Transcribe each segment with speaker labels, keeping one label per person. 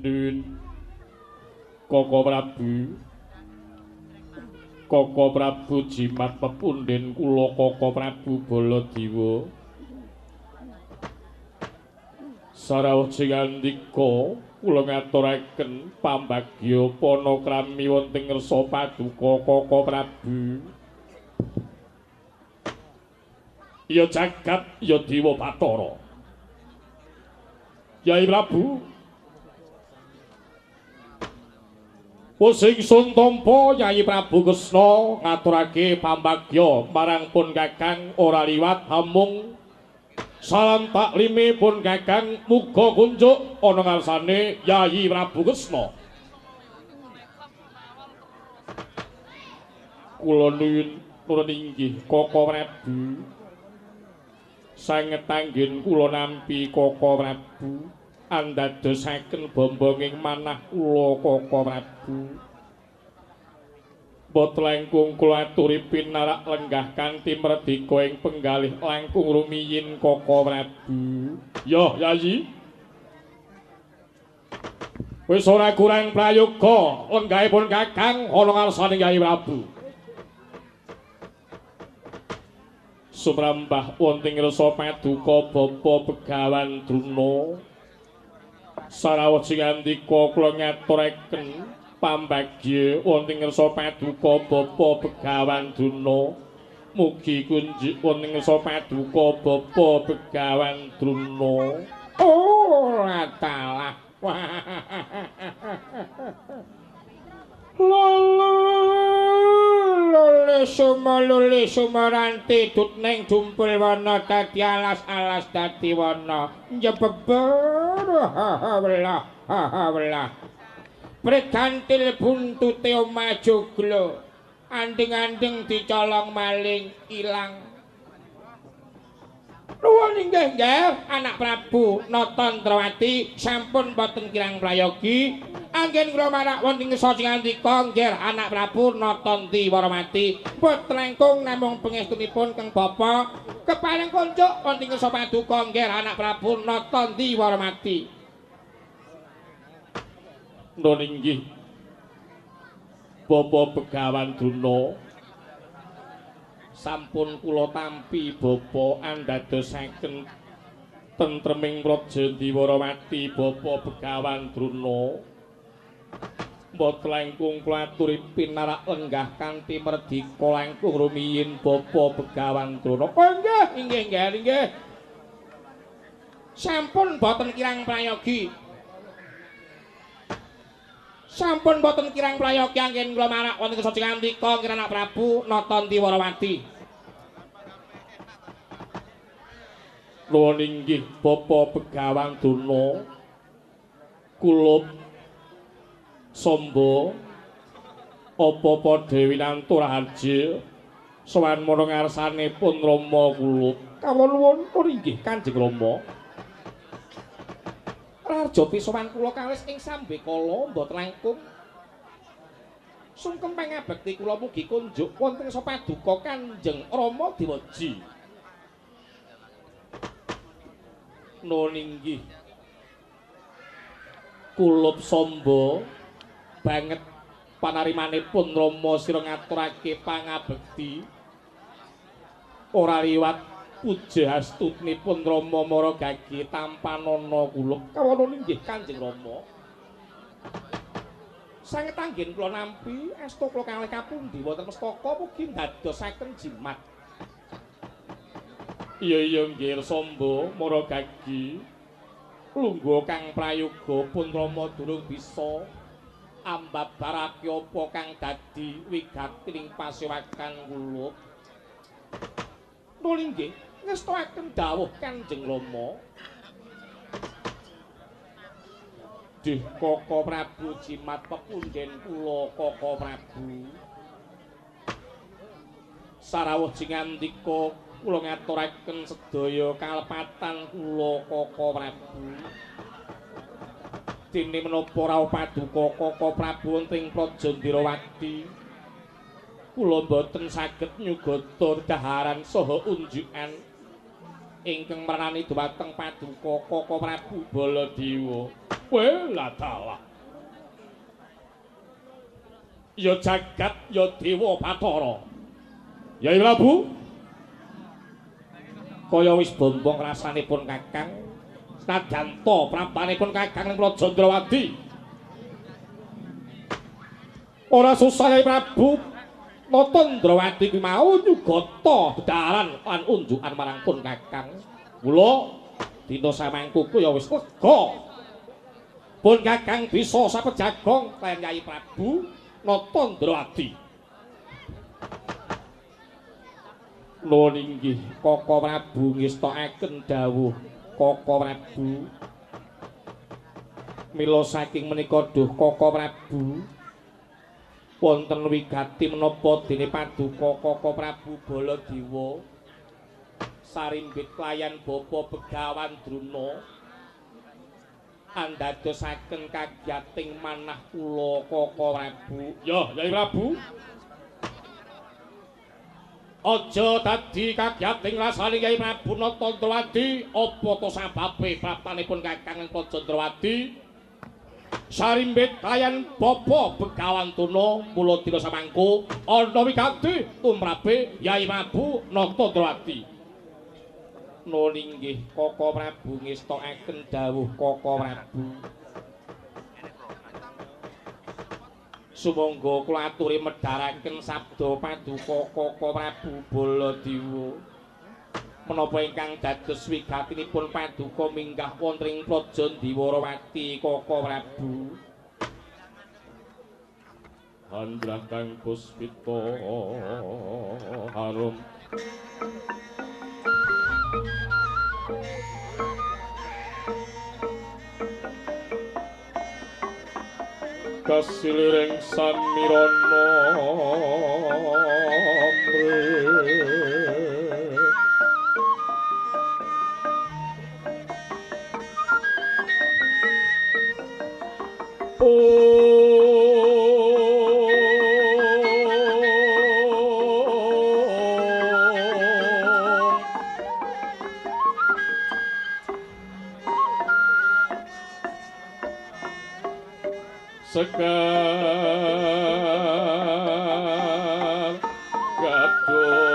Speaker 1: Ndun Koko Prabu. Koko Prabu jimat pepundhen kula Koko Prabu Baladewa. Sarawuh jingandika kula ngaturaken pambagya panakrami wonten ngersa paduka Koko Prabu. Ya jagat ya dewa Bathara. Yai Prabu. Wis ingsun tampa Yai Prabu Kresna ngaturake pambagya marang pun Kakang ora liwat hamung salam taklime pun Kakang muga kunjuk ana ngarsane Yai Prabu Kresna. Kula nuwun nuwun inggih Koko Prabu. Sanget anggen kula nampi Koko Prabu andadosaken bombonging manah kula Koko Prabu. Boten langkung kula aturi pinarak lenggah kanthi merdika ing penggalih langkung rumiyin Koko Prabu. Yo Yayi. Wis ora kurang prayoga lenggahipun Kakang ana ngarsane Yai Prabu. Sumrambah wonten ngrasa paduka Bapa Begawan Druna. Sarawuh jingandika kula ngaturaken pambagya wonten ngrasa paduka Bapa Begawan Druna. Mugi kunjuk wonten ngrasa paduka Bapa Begawan Druna. Oh, talah.
Speaker 2: Lole sumalole sumaranti tut neng dumpul wana dadi alas-alas dadi wana njebeber welah welah pregantil buntute omah joglo anding-anding dicolong maling ilang. Nuwun inggih nggih anak Prabu Natantrawati sampun boten kirang prayogi anggen kula marak wonten ngersa cingandika nggih anak Prabu Natantiwarawati boten langkung namung pangestunipun keng bapa kepareng kunjuk wonten ngersa paduka nggih anak Prabu Natantiwarawati.
Speaker 1: Nuwun inggih Bapa Begawan Druna. Sampun kula tampi bapa andadosaken tentreming praja Ndiwarawati Bapa Begawan Druna. Mboten langkung kula aturi pinarak lenggah kanthi merdika langkung rumiyin Bapa Begawan Druna.
Speaker 2: Oh nggih inggih nggih nggih. Sampun boten kirang prayogi. Sampun boten kirang prayogi anggen kula marak wonten ngersa cingandika nggih anak Prabu Natantiwarawati.
Speaker 1: Nuwun inggih Bapa Begawan Druna. Kula samba apa padha winantu raharja sowan marang ngarsanipun Rama kula. Kawula nuwun inggih Kanjeng Rama.
Speaker 2: Raharja pisowan kula kawis ing sambekala mboten langkung sungkem pangabekti kula mugi kunjuk wonten ngersa paduka Kanjeng Rama Dewaji.
Speaker 1: Nuwun inggih kulup samba banget panarimanipun Rama sira ngaturake pangabekti ora liwat puja astutinipun Rama mara gage tampanana kula.
Speaker 2: Kawula inggih Kanjeng Rama. Sanget anggen kula nampi asta kula kalih kapundi wonten mestaka mugi ndadosaken jimat.
Speaker 1: Iya iya nggih samba mara gage lungguh kang prayoga pun Rama durung bisa ambabarake apa kang dadi wigatining pasewakan kula.
Speaker 2: Nuli nggih ngestoaken dawuh Kanjeng Rama.
Speaker 1: Dih Koko Prabu jimat pepundhen kula Koko Prabu. Sarawuh jingandika kula ngaturaken sedaya kalepatan kula Koko Prabu. Dene menapa rawuh paduka Koko Prabu wonten ing Praja Ndirawati. Kula mboten saged nyugata dhaharan saha unjukan ingkang mrenani dhumateng paduka Koko Prabu Baladewa. Weladalah. Ya jagat ya dewa Bathara. Yai Prabu. Kaya wis bombong rasanipun Kakang. Senajan ta praptanipun Kakang ning Praja Ndrawati. Ora susah Yai Prabu Natandrawati kuwi mau nyugata bedaran lan unjukan marang pun Kakang. Mula dina samangku ya wis lega. Pun Kakang bisa sapejagong kaliyan Yai Prabu Natandrawati. Nuwun inggih Kaka Prabu ngestokaken dawuh Kaka Prabu. Mila saking menika duh Kaka Prabu wonten wigati menapa dene paduka Kaka Prabu Baladewa sarimbit klayan Bapa Begawan Druna andadosaken kagiyating manah kula Kaka Prabu. Ya, Yai Prabu. Aja dadi kagiyating rasane Yai Prabu Natandrawati, apa to sababe praptanipun Kakang Praja Ndrawati sarimbit kayan Bapa Begawan Tuna mula dina samangko ana wigati tumrape Yai Prabu Natandrawati. Nuwun inggih Kaka Prabu ngestokaken dawuh Kaka Prabu. Sumangga kula aturi medharaken sabda paduka Kaka Prabu Baladewa. Menapa ingkang dados wigatinipun paduka minggah wonten ing Praja Ndwarawati Kaka Prabu? Handrah kang puspita harum kasiliring samirana amrih Sekar gadung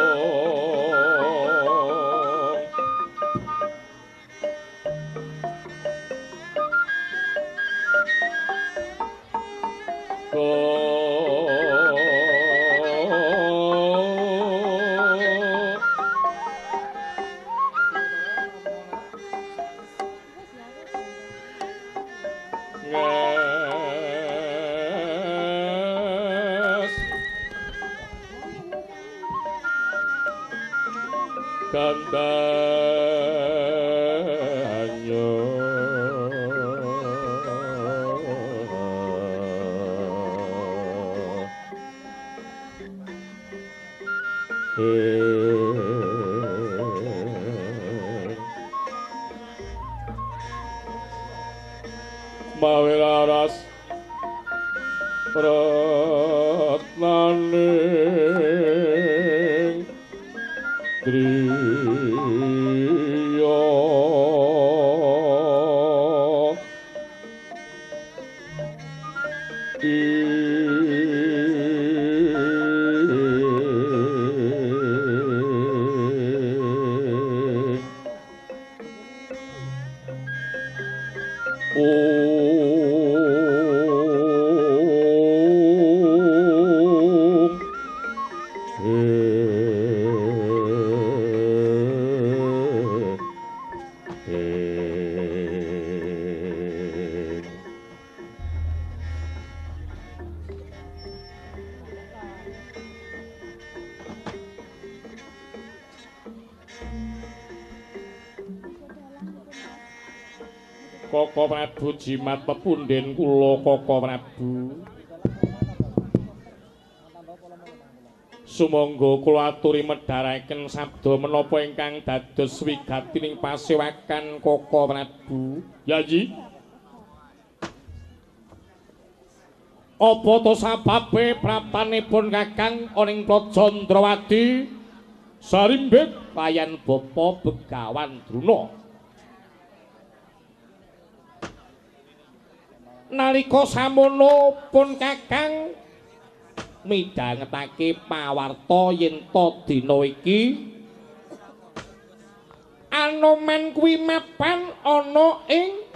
Speaker 1: Gandanyo Mawe laras ratnaning driya Kaka Prabu jimat pepundhen kula Kaka Prabu. Sumangga kula aturi medharaken sabda menapa ingkang dados wigatining pasewakan Kaka Prabu. Yayi. Apa to sababe praptanipun Kakang ana ing Praja Ndrawati sarimbit layan Bapa Begawan Druna? Nalika samono pun Kakang midhangetake pawarta yen to dina iki Anoman kuwi mapan ana ing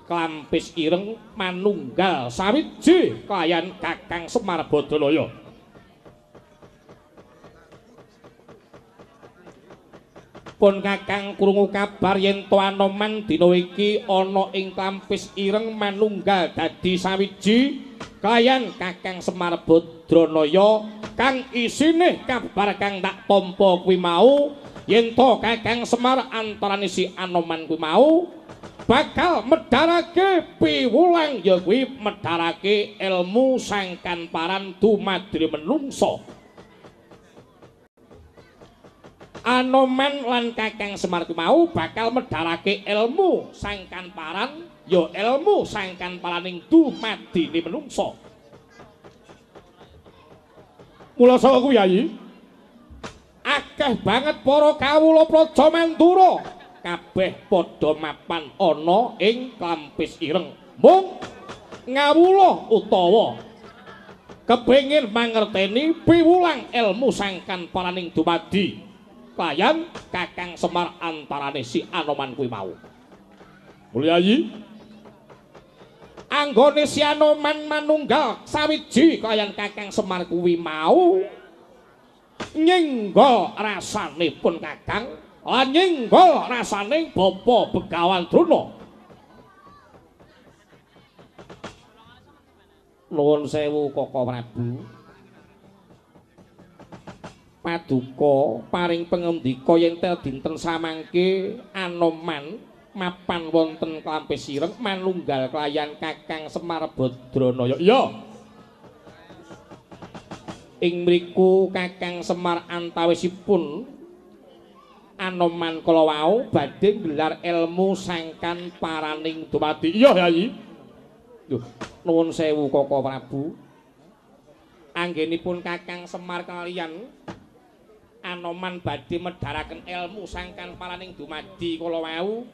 Speaker 1: Klampis Ireng manunggal sawiji kelayan Kakang Semar Badaraya. Pun Kakang krungu kabar yen to Anoman dina iki ana ing Klampis Ireng manunggal dadi sawiji kelayan Kakang Semar Badranaya kang isine kabar kang tak tampa kuwi mau yen to Kakang Semar antarane si Anoman kuwi mau bakal medharake piwulang ya kuwi medharake ilmu sangkan paran dumadri menungsa. Anoman lan Kakang Semar kuwi mau bakal medharake ilmu sangkan paran ya ilmu sangkan paraning dumadine menungsa. Mula saka kuwi Yayi, akeh banget para kawula Praja Mandura kabeh padha mapan ana ing Klampis Ireng mung ngawula utawa kepengin mangerteni piwulang ilmu sangkan paraning dumadi kelayan Kakang Semar antarane si Anoman kuwi mau. Mulya Yayi, anggone si Anoman manunggal sawiji kelayan Kakang Semar kuwi mau nyenggol rasane pun Kakang lan nyenggol rasane Bapa Begawan Drona. Nuwun sewu Koko Prabu. Paduka paring pangendika yen dinten samangke Anoman mapan wonten Klampis Ireng manunggal kelayan Kakang Semar Badranaya. Iya. Ing mriku Kakang Semar antawisipun Anoman kala wau badhe nggelar ilmu sangkan paraning dumadi. Iya Yayi. Lho, nuwun sewu Koko Prabu. Anggenipun Kakang Semar kaliyan Anoman badhe medharaken ilmu sangkan paraning dumadi kala wau,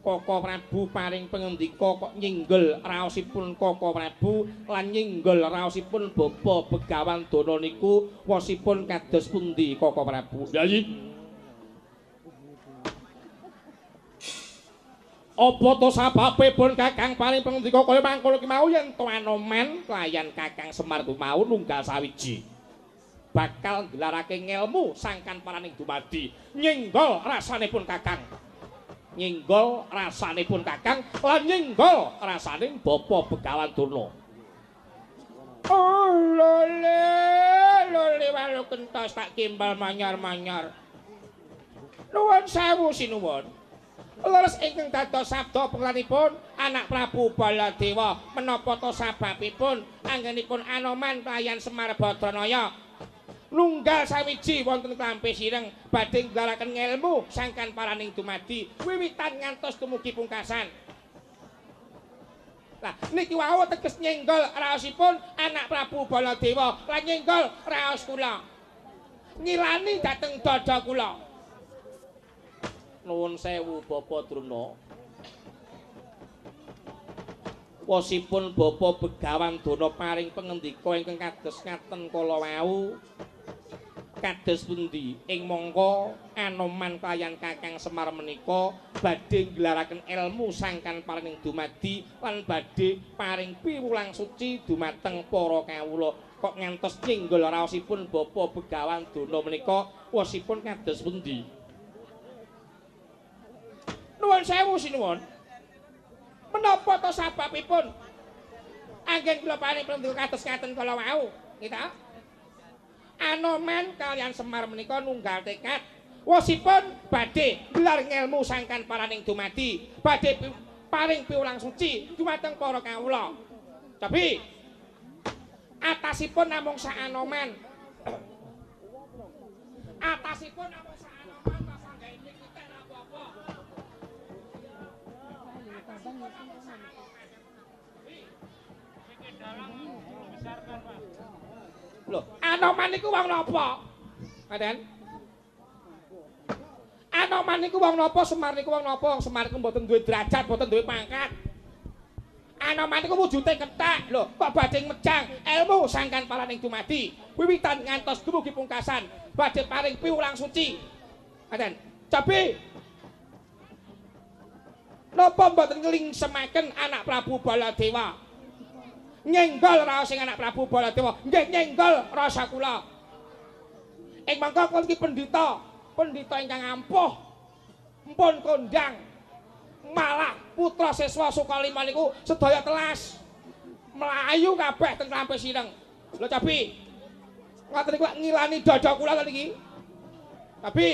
Speaker 1: Koko Prabu paring pangendika kok nyinggel raosipun Koko Prabu lan nyinggel raosipun Bapa Begawan Dana niku wosipun kados pundi Koko Prabu? Yayi. Apa to sababe pun Kakang paring pangendika kaya mangkono ki mau yen to Anoman kelayan Kakang Semar ku mau nunggal sawiji bakal nggelarake ngelmu sangkan paraning dumadi nyenggol rasanipun Kakang, nyenggol rasanipun Kakang lan nyenggol rasane Bapa Begawan Durna.
Speaker 2: Oh lole lole walu kentos tak kimbal manyar-manyar. Nuwun sewu sinuwun. Leres ingkang dados sabda pengeranipun anak Prabu Baladewa menapa to sababipun anggenipun Anoman kelayan Semar Badranaya nunggal sawiji wonten Klampis Ireng badhe nggelaken ngelmu sangkan paraning dumadi wiwitan ngantos dumugi pungkasan. Lah niki wau teges nyenggol raosipun anak Prabu Baladewa lan nyenggol raos kula. Ngilani dhateng dada kula.
Speaker 1: Nuwun sewu Bapa Drona. Wosipun Bapa Begawan Dana paring pangendika ingkang kados ngaten kala wau kados pundi ing mangka Anoman kalayan Kakang Semar menika badhe nggelaraken ilmu sangkan paraning dumadi lan badhe paring piwulang suci dumateng para kawula kok ngantos nyenggol raosipun Bapa Begawan Dana menika wosipun kados pundi?
Speaker 2: Nuwun sewu sinuwun. Menapa to sababipun anggen kula paring pangendika kados ngaten kala wau, nggih ta? Anoman kaliyan Semar menika nunggal tekad wosipun badhe nggelar ngelmu sangkan paraning dumadi, badhe paring piwulang suci dumateng para kawula. Tapi atasipun namung sak Anoman. Atasipun namung sak Anoman pasanggahe niki ten apa-apa. Lho, Anoman niku wong napa? Ngaten? Anoman niku wong napa? Semar niku wong napa? Wong Semar niku mboten duwe derajat, mboten duwe pangkat. Anoman niku wujude kethek lho, kok badhe mejang ilmu sangkan paraning dumadi. Wiwitan ngantos dumugi pungkasan, badhe paring piwulang suci. Ngaten. Cabi. Napa mboten nglingsemaken anak Prabu Baladewa? Nyenggol raos sing anak Prabu Baladewa, nggih nyenggol rasa kula. Ing mangka kula iki pendhita, pendhita ingkang ampuh. Mpun kondang. Malah putra siswa Sukalima niku sedaya telas. Mlayu kabeh teng Klampis Ireng. Lho Cabi. Ngoten niku ngilani dada kula to niki. Cabi.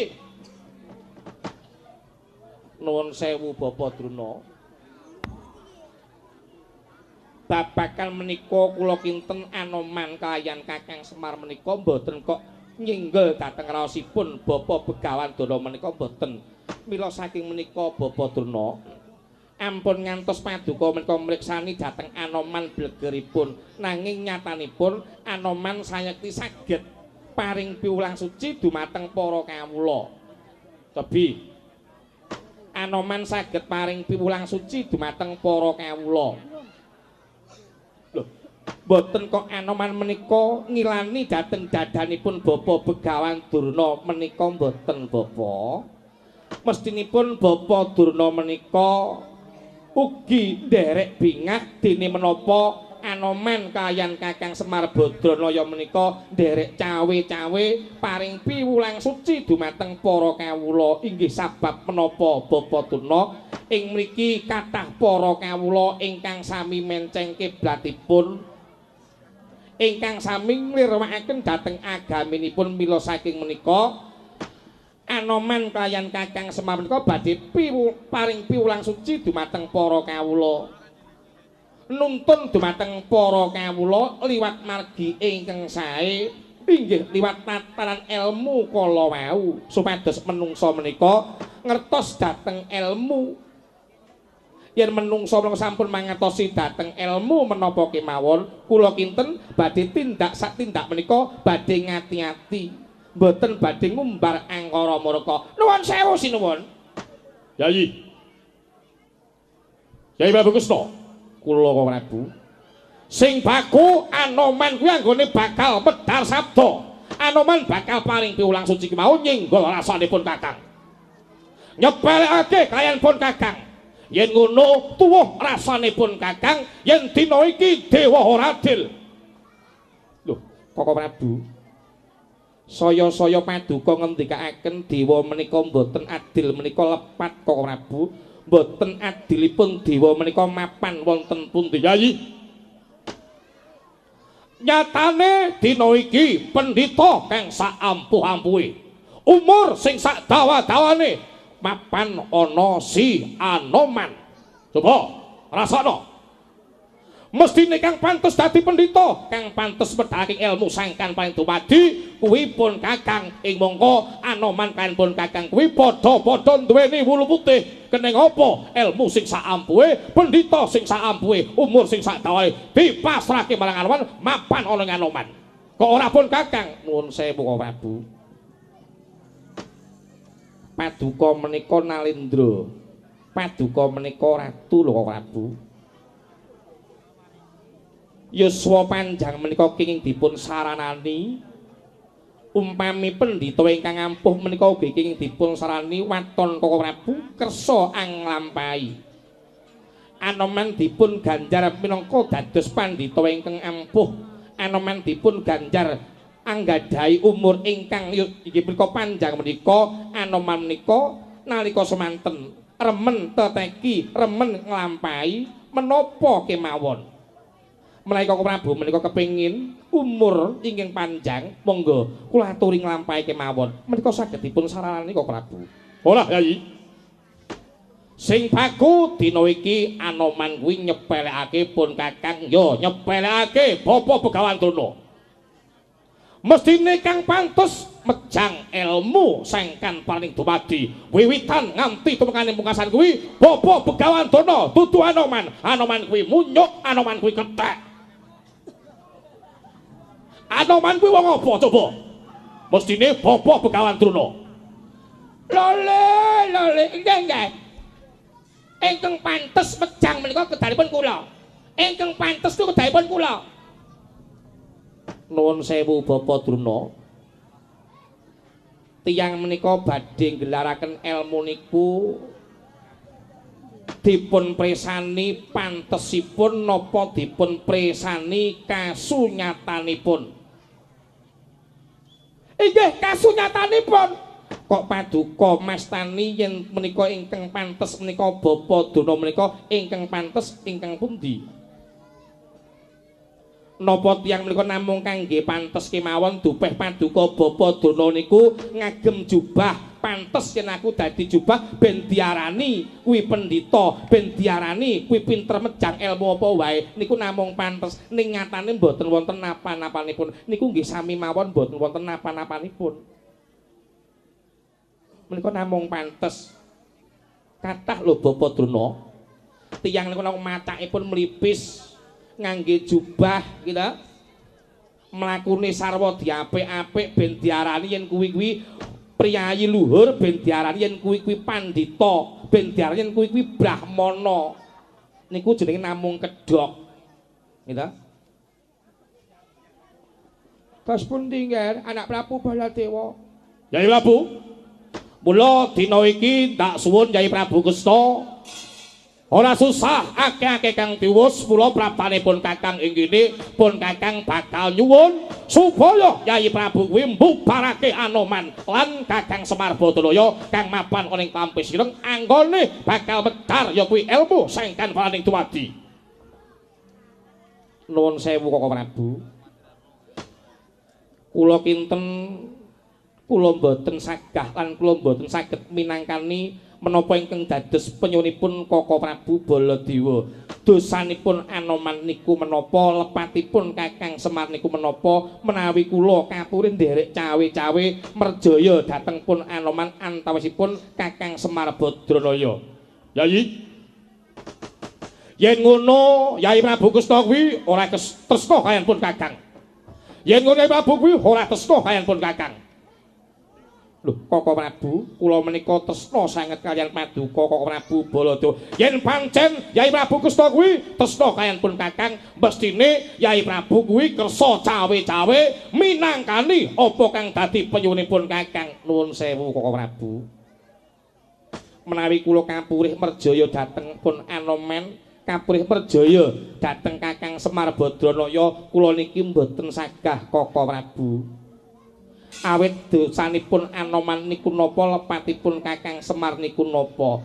Speaker 1: Nuwun sewu Bapak Druna. Babakan menika kula kinten Anoman kaliyan Kakang Semar menika mboten kok nyinggel dhateng raosipun Bapak Begawan Durna menika mboten. Mila saking menika Bapak Durna ampun ngantos paduka menika mriksani dhateng Anoman blegeripun, nanging nyatanipun Anoman sayekti saged paring piwulang suci dumateng para kawula. Tebi Anoman saged paring piwulang suci dumateng para kawula. Lho, mboten kok Anoman menika ngilani dhateng dadanipun Bapak Begawan Durna menika mboten Bapak. Mestinipun Bapak Durna menika ugi nderek bingah dene menapa Anoman kaliyan Kakang Semar Badranaya menika nderek cawe-cawe paring piwulang suci dumateng para kawula. Inggih sabab menapa Bapak Durna ing mriki kathah para kawula ingkang sami menceng kiblatipun, ingkang sami nglirwakaken dhateng agaminipun. Mila saking menika Anoman kaliyan Kakang Semar menika badhe paring piwulang suci dumateng para kawula, nuntun dumateng para kawula liwat margi ingkang sae, inggih liwat tataran ilmu kala wau, supados menungsa menika ngertos dhateng ilmu. Yen menungsa menika sampun mangertosi dhateng ilmu menapa kemawon, kula kinten badhe tindak sak tindak menika badhe ngati-ati, mboten badhe ngumbar angkara murka. Nuwun sewu sinuwun. Yayi. Yai Prabu Kresna, kula Prabu. Sing baku Anoman kuwi anggone bakal medhar sabda. Anoman bakal paring piwulang suci ki mau nyinggol rasanipun Kakang. Nyepelekake kaliyan pun Kakang. Yen ngono tuwuh rasanipun Kakang yen dina iki dewa ora adil. Lho, Koko Prabu. Saya-saya paduka ngendikaaken dewa menika mboten adil menika lepat Koko Prabu. Mboten adilipun dewa menika mapan wonten pundi Yayi? Nyatane dina iki pendhita kang sak ampuh-ampuhe, umur sing sak dawa-dawane mapan ana si Anoman. Coba rasakno. Mestine kang pantes dadi pendhita, kang pantes medhake ilmu sangkan paring dumadi kuwi pun Kakang. Ing mongko Anoman kan pun Kakang kuwi padha-padha duweni wulu putih. Keneng apa ilmu sing sak ampuhe, pendhita sing sak ampuhe, umur sing sak dawae dipasrahke marang Anoman, mapan ana ing Anoman. Kok ora pun Kakang? Nuwun sewu Koko Prabu. Paduka menika Nalendra, paduka menika ratu lho Koko Prabu. Yuswa panjang menika kenging dipun saranani, umpami pendhita ingkang ampuh menika ugi kenging dipun sarani waton Koko Prabu kersa anglampahi. Anoman dipun ganjar minangka dados pandhita ingkang ampuh. Anoman dipun ganjar anggadhahi umur ingkang inggih punika panjang menika. Anoman menika nalika semanten remen teteki, remen nglampahi menapa kemawon. Menawi Koko Prabu menika kepengin umur ingkang panjang, monggo kula aturi nglampahi kemawon. Menika saged dipun saranani Koko Prabu. Ora Yayi. Sing baku dina iki Anoman kuwi nyepelekake pun Kakang, ya nyepelekake Bapak Begawan Durna. Mestine kang pantes mejang ilmu sangkan paring dumadi wiwitan nganti tumekane pungkasan kuwi Bapak Begawan Durna dudu Anoman. Anoman kuwi munyuk, Anoman kuwi kethek. Anoman kuwi wong apa coba? Mestine Bapak Begawan Durna.
Speaker 2: Lole, lole, nggih nggih. Ingkang pantes mejang menika kedanipun kula. Ingkang pantes niku kedahipun kula.
Speaker 1: Nuwun sewu Bapak Druna.
Speaker 2: Tiyang menika badhe nggelaraken elmu niku dipun presani pantesipun napa dipun presani kasunyatanipun? Inggih kasunyatanipun. Kok paduka mastani yen menika ingkang pantes menika Bapak Druna menika ingkang pantes ingkang pundi? Napa tiyang menika namung kangge pantes kemawon dupeh paduka Bapak Druna niku ngagem jubah pantes yen aku dadi jubah ben diarani kuwi pendhita, ben diarani kuwi pinter mejang ilmu apa wae niku namung pantes, ning nyatane mboten wonten napa-napanipun. Niku nggih sami mawon mboten wonten napa-napanipun. Menika namung pantes. Kathah lho Bapak Druna. Tiyang niku namung matakipun mlipis ngangge jubah gitu. Mlakune sarwa diapik-apik ben diarani yen kuwi-kuwi priyayi luhur, ben diarani yen kuwi-kuwi pandhita, ben diarani yen kuwi-kuwi brahmana. Niku jenenge namung kedhok. Gitu.
Speaker 3: Terus pundi nggih anak Prabu Baladewa?
Speaker 1: Yai Prabu. Mula dina iki ndak suwun Yai Prabu Kresna. Ora susah akeh-akeh kang diwus, mula praptanipun Kakang ing kene pun Kakang bakal nyuwun supaya Yai Prabu kuwi mbubarake Anoman lan Kakang Semar Badaraya kang mapan ana ing Klampis Ireng anggone bakal medhar ya kuwi elmu sangkan paraning dumadi.
Speaker 2: Nuwun sewu Koko Prabu. Kula kinten kula mboten sagah lan kula mboten saged minangkani menapa ingkang dados penyuwunipun Koko Prabu Baladewa. Dosanipun Anoman niku menapa, lepatipun Kakang Semar niku menapa, menawi kula kapuri nderek cawe-cawe merjaya dhateng pun Anoman antawisipun Kakang Semar Badranaya.
Speaker 1: Yayi, yen ngono Yai Prabu Kresna kuwi ora tresna kaliyan pun Kakang. Yen ngono Yai Prabu kuwi ora tresna kaliyan pun Kakang.
Speaker 2: Lho Koko Prabu, kula menika tresna sanget kaliyan paduka Koko Prabu Baladewa.
Speaker 1: Yen pancen Yai Prabu Kresna kuwi tresna kaliyan pun Kakang, mestine Yai Prabu kuwi kersa cawe-cawe minangkani apa kang dadi penyuwunipun Kakang.
Speaker 2: Nuwun sewu Koko Prabu. Menawi kula kapurih merjaya dhateng pun Anoman, kapurih merjaya dhateng Kakang Semar Badranaya, kula niki mboten sagah Koko Prabu. Awit dosanipun Anoman niku napa, lepatipun Kakang Semar niku napa?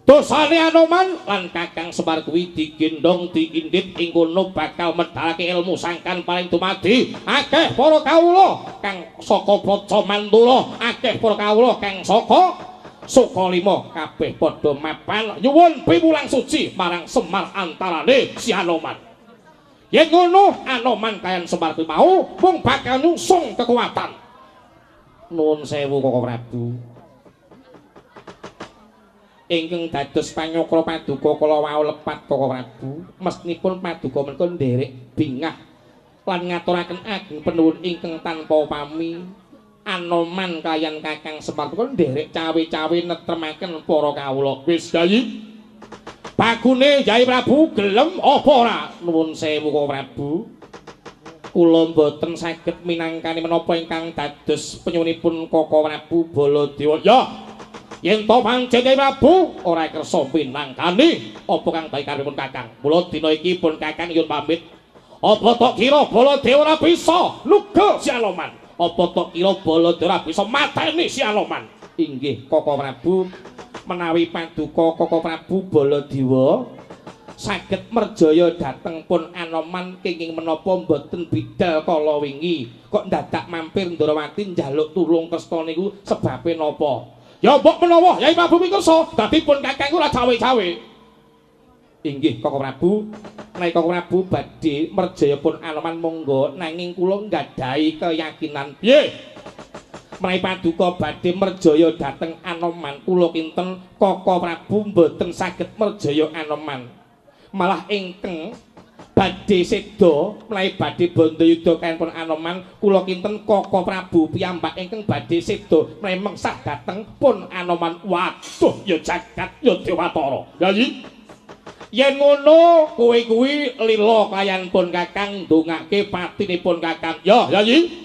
Speaker 1: Dosane Anoman lan Kakang Semar kuwi digendhong diindhit ing kono bakal medhalake ilmu sangkan paling dumadi. Akeh para kawula kang saka Praja Mandura, akeh para kawula kang saka Sukalima kabeh padha mapan nyuwun piwulang suci marang Semar antarane si Anoman. Yen ngono Anoman kayan Semar kuwi mau mung bakal nyungsung kekuatan.
Speaker 2: Nuwun sewu Koko Prabu. Ingkang dados panyokra paduka kala wau lepat Koko Prabu, mestinipun paduka menika nderek bingah lan ngaturaken ageng penuwun ingkang tanpa upami. Anoman kaliyan Kakang Semar menika nderek cawe-cawe netremaken para kawula.
Speaker 1: Wis Yayi, bagune Yai Prabu gelem apa ora?
Speaker 2: Nuwun sewu Koko Prabu. Kula mboten saged minangkani menapa ingkang dados penyuwunipun Koko Prabu Baladewa.
Speaker 1: Ya, yen to pancen Yai Prabu ora kersa minangkani apa kang dadi karepipun Kakang. Mula dina iki pun Kakang nyuwun pamit. Apa tok kira Baladewa ora bisa nugel si Anoman? Apa tok kira Baladewa ora bisa mateni si Anoman?
Speaker 2: Inggih Koko Prabu, menawi paduka Koko Prabu Baladewa saged merjaya dhateng pun Anoman kenging menapa mboten bidal kala wingi kok ndadak mampir Ndrawati njaluk tulung Kresna niku sebabe napa?
Speaker 1: Ya mbok menawa Yai Prabu kuwi kersa dadi pun Kakang ora cawe-cawe.
Speaker 2: Inggih Koko Prabu, menawi Koko Prabu badhe merjaya pun Anoman monggo, nanging kula nggadahi keyakinan
Speaker 1: piye?
Speaker 2: Menawi paduka badhe merjaya dhateng Anoman kula kinten Koko Prabu mboten saged merjaya Anoman. Malah ingkang badhe seda menawi badhe bandayuda kaliyan pun Anoman kula kinten Koko Prabu piyambak ingkang badhe seda menawi mengsah dhateng pun Anoman.
Speaker 1: Waduh ya jagat ya dewatara. Yayi, Yen ngono kowe kuwi lila kalayan pun Kakang ndongake patinipun Kakang. Ya, Yayi.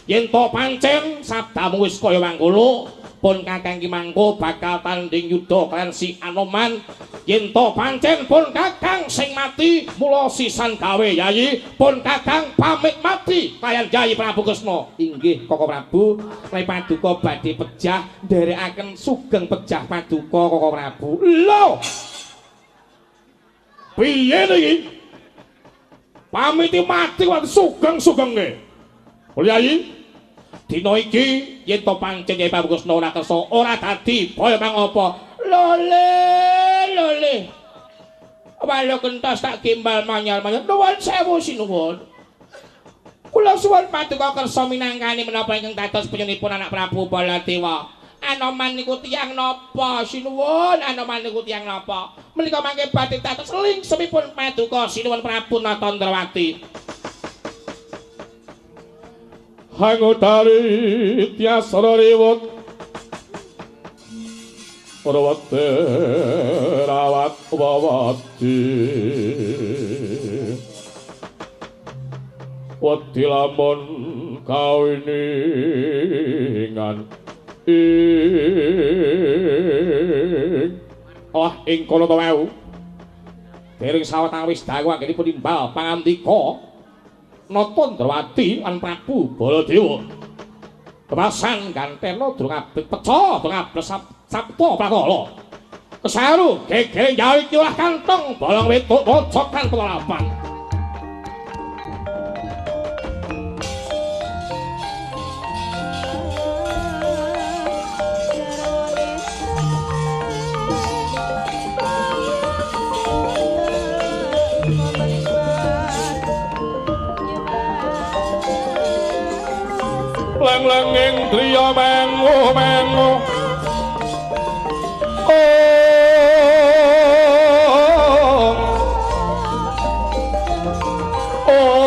Speaker 1: Yen to pancen sabdamu wis kaya mangkono, pun Kakang ki mangko bakal tanding yuda kalayan si Anoman. Yen to pancen pun Kakang sing mati, mula sisan gawe Yayi, pun Kakang pamit mati kalayan Yayi Prabu Kresna.
Speaker 2: Inggih Koko Prabu, nek paduka badhe pejah nderekaken sugeng pejah paduka Koko Prabu.
Speaker 1: Lho. Piye niki? Pamiti mati kok sugeng-sugenge. Yayi, dina iki yen to pancen Yayi Prabu Kresna ora kersa ora dadi baya mangapa.
Speaker 2: Lole, lole. Walo kentos tak gimbal manyal-manyal. Nuwun sewu sinuwun. Kula suwun paduka kersa minangkani menapa ingkang dados penyunipun anak Prabu Baladewa. Anoman niku tiyang napa sinuwun? Anoman niku tiyang napa? Menika mangke badhe dados lingsemipun paduka sinuwun Prabu Natandrawati.
Speaker 1: Hangutari tiasara riwut Rawate rawat wawati wedi lamun kawiningan ing oh ing kono to wau dereng sawetawis dalu anggenipun nimbal pangandika Natandrawati lan Prabu Baladewa kepasan gantena durung abet pecah durung abet sabta prakala kesaru gegere jawi iki olah kantong bolong wetuk pojokan pelalapan. Leng-lenging driya mengu-mengu ong ong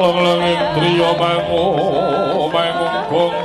Speaker 1: Leng-lenging driya mangu mangunggung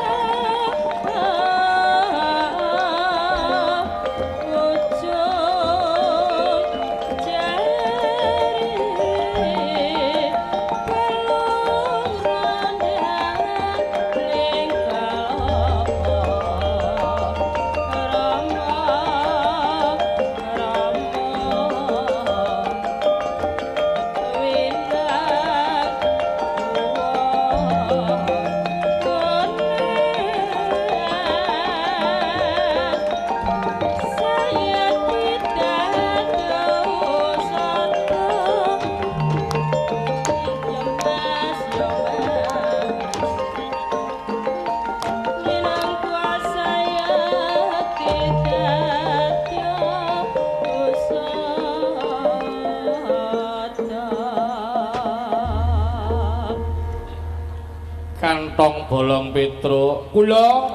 Speaker 1: Kantong bolong Petruk
Speaker 2: kula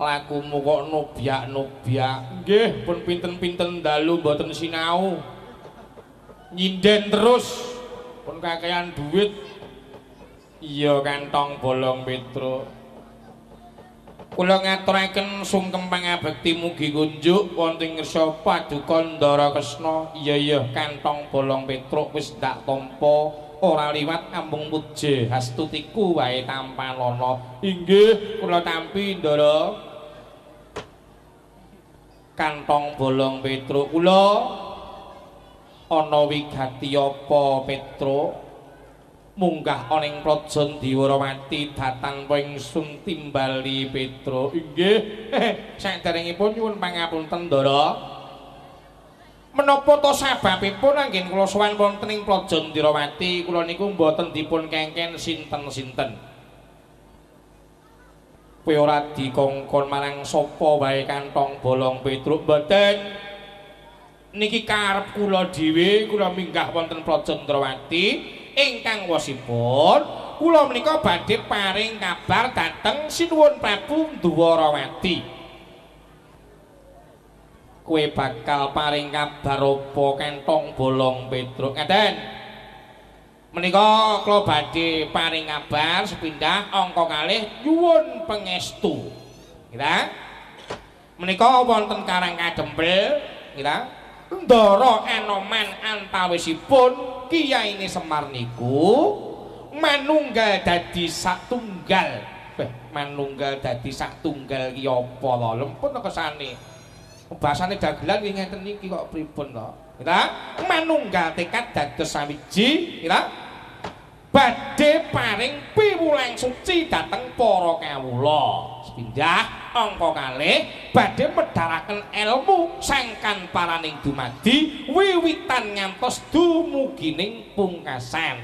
Speaker 2: lakumu kok nubyak-nubyak. Nggih, pun pinten-pinten dalu mboten sinau. Nyinden terus. Pun kakean duit. Iya kantong bolong Petruk. Kula ngaturaken sungkem pangabekti mugi kunjuk wonten ngersa paduka Ndara Kresna. Iya iya kantong bolong Petruk wis ndak tampa ora liwat ambung puja hastutiku wae tampanana. Inggih kula tampi Ndara. Kantong bolong Petruk kula ana wigati apa Petruk? Munggah ana ing Praja Ndwarawati datan ingsun timbali Petruk. Inggih. Saderengipun nyuwun pangapunten Ndara. Menapa to sababipun anggen kula sowan wonten ing Praja Ndwarawati kula niku mboten dipun kengken sinten-sinten. Kowe ora dikongkon marang sapa wae kantong bolong Petruk? Mboten. Niki karep kula dhewe, kula minggah wonten Praja Ndwarawati ingkang wosipun kula menika badhe paring kabar dhateng Sinuwun Prabu Ndwarawati. Kowe bakal paring kabar apa kantong bolong Petruk? Ngaten. Menika kula badhe paring kabar sepindah angka kalih nyuwun pangestu. Nggih. Menika wonten Karang Kadempel, nggih. Ndara Anoman antawisipun Kiyaine Semar niku manunggal dadi satunggal. Manunggal dadi satunggal ki apa to? Lempun to kesane. Bahasane dagelan nggih ngeten niki kok pripun to? Nggih. Manunggal tekad dados sawiji, nggih. Badhe paring piwulang suci dhateng para kawula. Sepindah angka kalih badhe medharaken elmu sangkan paraning dumadi wiwitan ngantos dumugining pungkasan.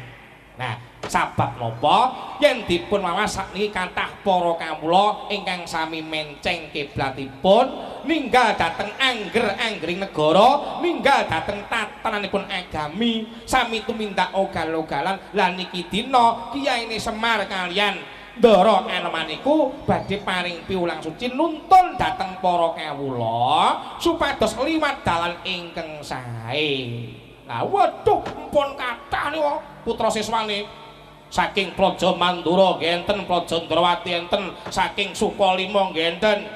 Speaker 2: Nah, sabab napa yen dipun wawas sakniki kathah para kawula ingkang sami menceng kiblatipun ninggal dhateng angger-anggering negara, ninggal dhateng tatananipun agami, sami tumindak ogal-ogalan. Lah niki dina Kiyaine Semar kaliyan Ndara Anoman niku badhe paring piwulang suci nuntun dhateng para kawula supados liwat dalan ingkang sae. Lah waduh mpun kathah niku putra siswane saking Praja Mandura ngenten, Praja Ndrawati enten, saking Sukalima ngenten.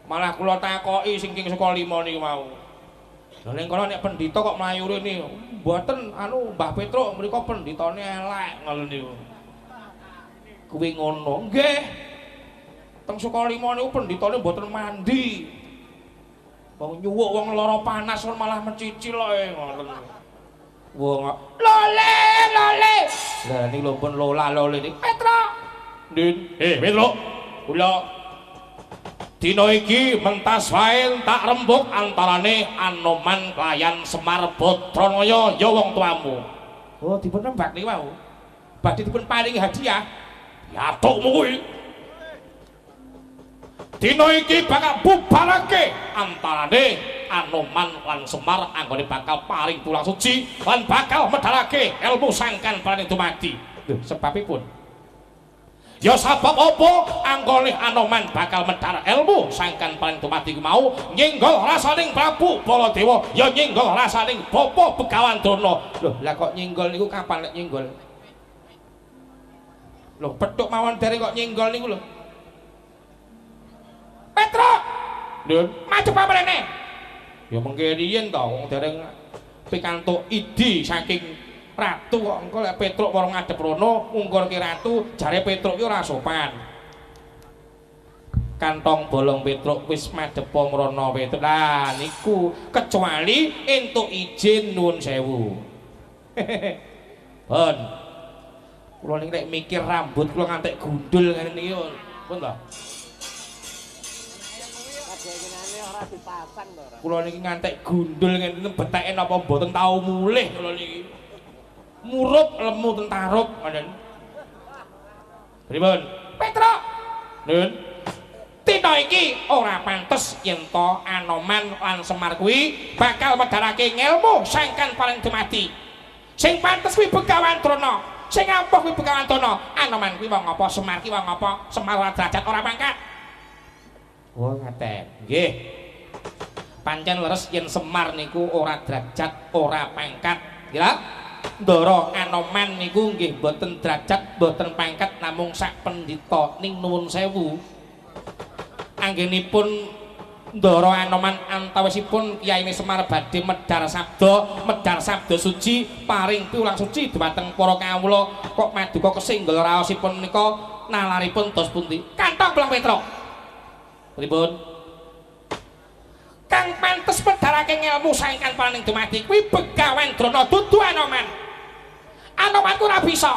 Speaker 2: Malah kula takoki sing king Sukalima niku mau. Lha ning kono nek pendhita kok mlayu rene, mboten anu Mbah Petruk mriku pendhitane elek ngono niku. Kuwi ngono. Nggih. Teng Sukalima niku pendhitane mboten mandi. Wong nyuwuk wong lara panas malah mencicil ae ngoten. Wong lole lole. Lah niki lho pun lola lole niki. Petruk. Ndin. Petruk. Kula dina iki mentas wae tak rembug antarane Anoman kelayan Semar Badranaya ya wong tuamu. Oh, dipun rembag niki wau. Badhe dipun paringi hadiah. Yathukmu kuwi. Dina iki bakal bubarake antarane Anoman lan Semar anggone bakal paring tulang suci lan bakal medharake ilmu sangkan paraning dumadi. Lho, sebabipun? Ya sabab apa anggone Anoman bakal medhar ilmu sangkan paraning dumadi ku mau nyenggol rasaning Prabu Baladewa ya nyenggol rasaning Bapa Begawan Drona. Lho, lah kok nyenggol niku kapan lek nyenggol? Lho, petuk mawon dereng kok nyenggol niku lho. Petruk. Ndun, maju pamrene. Ya mengke riyen to wong dereng pikantuk idi saking ratu kok engko lek Petruk warung ngadep rono ngungkurke ratu jare Petruk ki ora sopan. Kantong bolong Petruk wis madhepa mrono Petruk. Lah niku kecuali entuk izin nuwun sewu. Pun. Kula niki nek mikir rambut kula ngantek gundul ngene niki pun to. Kula niki ngantek gundul ngene beteke napa mboten tau mulih kula niki. Murup lemu tentarup ngoten. Pripun? Petruk. Nun. Dina iki ora pantes yen to Anoman lan Semar kuwi bakal medharake ngelmu sangkan paling dumadi. Sing pantes kuwi Begawan Drona. Sing ampuh kuwi Begawan Drona. Anoman kuwi wong apa, Semar ki wong apa? Semar ora derajat ora pangkat. Oh ngaten. Nggih. Pancen leres yen Semar niku ora derajat, ora pangkat. Nggih. Ndara Anoman niku nggih mboten derajat, mboten pangkat namung sak pendhita ning nuwun sewu. Anggenipun Ndara Anoman antawisipun Kiyaine Semar badhe medhar sabda suci paring piwulang suci dhumateng para kawula kok maduka kesinggel raosipun menika nalaripun dos pundi? Kantong Blong Petruk. Pripun? Kang pantes medharake ngelmu saengkan paning dumadi kuwi Begawan Drona dudu Anoman. Anoman ku ora bisa.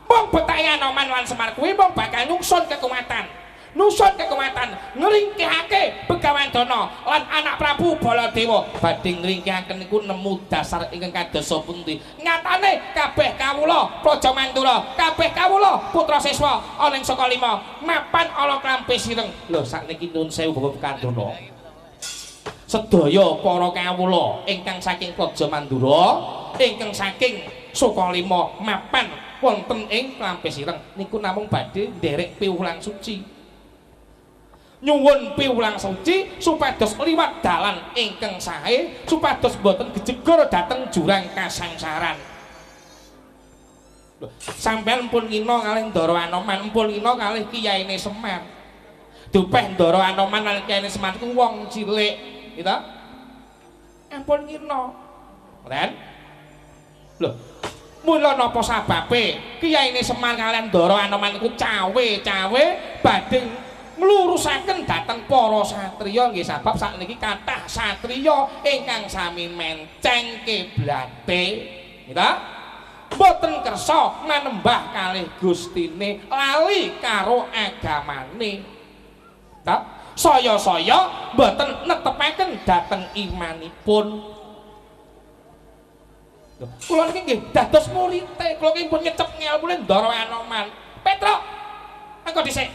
Speaker 2: Mung betake Anoman lan Semar kuwi mung bakal nyungsun kekuatan. Nusun kekuatan ngringkihake Begawan Drona lan anak Prabu Baladewa. Badhe ngringkihaken niku nemu dasar ingkang kadosa pundi. Nyatane kabeh kawula Praja Mandura, kabeh kawula putra siswa ana ing Saka Lima mapan ala Klampis Ireng. Lho sakniki nuwun sewu Bapak Kandana. Sedaya para kawula ingkang saking Praja Mandura, ingkang saking Sukalima mapan wonten ing Klampis Ireng niku namung badhe nderek piwulang suci. Nyuwun piwulang suci supados liwat dalan ingkang sae, supados boten gejegor dhateng jurang kasangsaran. Lho, sampeyan pun ngina kalih Ndara Anoman, pun ngina kalih Kiyaine Semar. Dupeh Ndara Anoman lan Kiyaine Semar ku wong cilik. Gitu? Ampun ngina. Ren. Lho, mula napa sababe Kiyaine Semar kaliyan Ndara Anoman iku cawe-cawe badhe nglurusaken dhateng para satriya nggih sabab sakniki kathah satriya ingkang sami menceng kiblate. Gitu? Mboten kersa manembah kalih Gustine lali karo agamane. Gitu? Saya-saya mboten netepaken dhateng imanipun. Lho, kula niki nggih dados murite, kula niki pun nyecep ngelmune Ndara Anoman. Petruk, engko dhisik.